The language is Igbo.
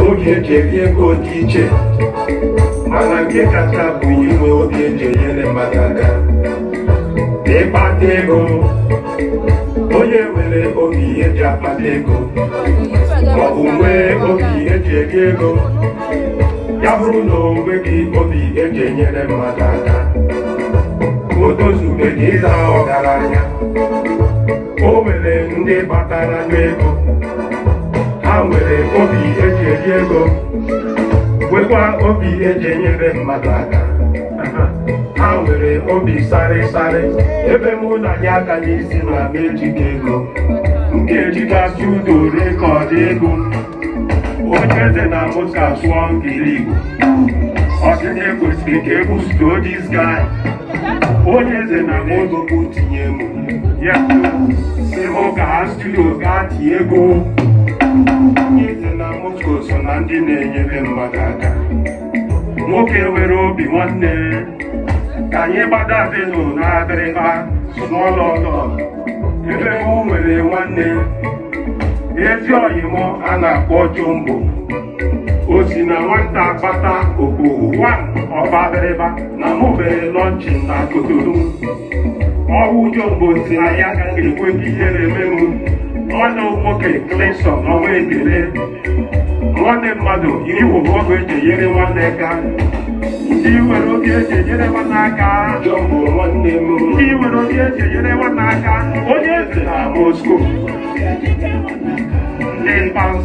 Obi eji eri ego dị iche, mana nke kacha bụ inwe obi eji enyere mmadụ aka. Ịkpata ego, onye nwere obi eji akpata ego maọbụ nwee obi eji eri ego, ya bụrụ na o nweghị obi eji enyere mmadụ aka, o tozubeghị ịza ọgaranya. O nwere ndị kpatara n'ego, ha nwere obi eji eri ego, nwekwa obi eji enyere mmadụ aka. Ha nwere obi sarị sarị. Ebe mụ na ya aka n'isi na m ejighị ego nke ejigasị udo record ego. Onye eze na Moscow sụọ ngili Igbo, ọdịna kwesịrị ka ebusto this guy. Onye eze na ego tinye m ya, si mụ gaa studio gaa tie ego. Onye eze na Moscow so na ndị na-enyere mmadụ aka. Nwoke nwere obi nwanne. Ka anyị gbadabenu na abịrịba small London, ebe mụ nwere nwanne, ezi oyi mụ a na-akpọ Jumbo. O si na nwata kpata okpogho ọba abịrịba na mụ mere launching na Kotonu. Ọwụ Jumbo si na ya agaghị ekwe ka ihere eme mụ. Nwanne m nwoke Clinton, ọnwa ekele. Nwanne mmadụ, iwu oge eji enyere nwanne aka. Ndị nwere obi eji enyere nwanne aka. Jumbo nwanne m. Ndị nwere obi eji enyere nwanne aka. Onye eze na Moscow, ndị pound.